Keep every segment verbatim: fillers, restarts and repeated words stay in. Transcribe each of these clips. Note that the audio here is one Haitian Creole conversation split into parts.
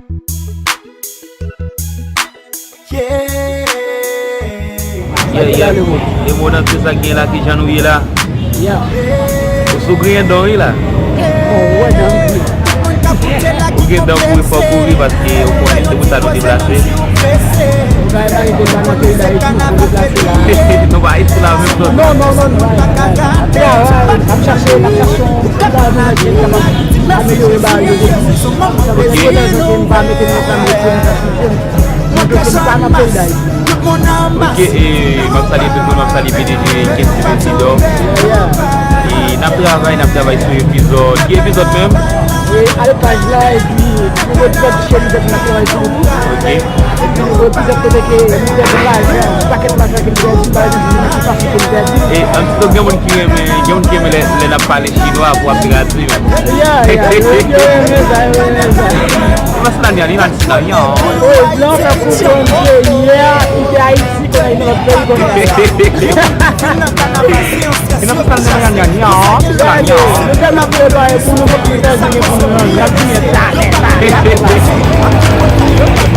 Yeah, yeah. E mond antye, sa k gen la, kijan nou ye la? Ou sou griyen dan wi la. Ou gen dan pou ri, fòk ou ri, paske ou konnen se pou sa nou deplase. Nou pa isi la menm zòn. Non, non, non, non. N ap chache, n ap chache yon travay ki kapab amelyore bagay yo. Ok. Mwen panse m pa nan peyi Dayiti. Ok, e m ap salye tout moun, m ap salye P D G Kenty Benzidor. E n ap travay, n ap travay sou epizòd. Ki epizòd menm? E ale paj la, epi nou epizòd Cheri Bèt n ap travay sou li tou. Ok. Epi nou epizòd kote ke nou pèdi lajan, yon pakèt lajan ke nou pèdi, pa egzanp, nou ki pase ke nou pèdi. E an ti tan, gen moun ki renmen, gen moun ki renmen lè, lè n ap pale chinwa pou ap tradui. Ya, ya, yo, yo renmen sa, yo renmen sa. Mas la ni ali nan sila yo. Oi, blan fè konprann ke yè, li te Ayiti, kounye a li nan lòt peyi, kounye a. E nan sa nan yan yan yan, sila yo. Nou tèlman prepare pou nou, pou nou fè jounen pou nou, y ap jounen talè, talè, talè.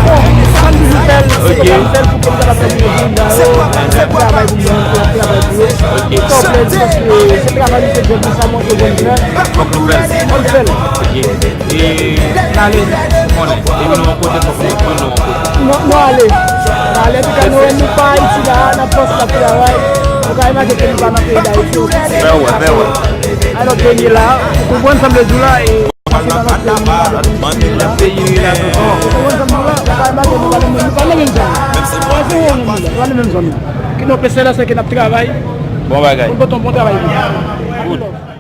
Bon, sa n toujou fè l, se pou n fè l pou ke n kapab fè jounen pou nou, travay pou nou, travay pou yo. Sa w vle di, paske se travay nou se jèn, sa montre jèn, fòk nou fè l. Fòk nou fè l. Ok. E n ale, konnen, depi nou yon kote, fòk nou pran nou yon kote. Nou, nou ale. Nou ale, antouka, nou, nou pa Ayiti la, n ap panse n ap travay. Nou ka imajine ke nou pa nan peyi Dayiti. Fè wè, fè wè. Alò, peyi la, ou konprann sa m vle di w la, e pase nan lòt peyi, nou pa nan peyi la. Ou konprann sa m di w la, nou ka imajine nou pa nan menm, nou pa nan menm zòn. Nou pa nan menm zòn. Ki nou pese la, se ke n ap travay. Bon bagay. Pou n pote yon bon travay. Good.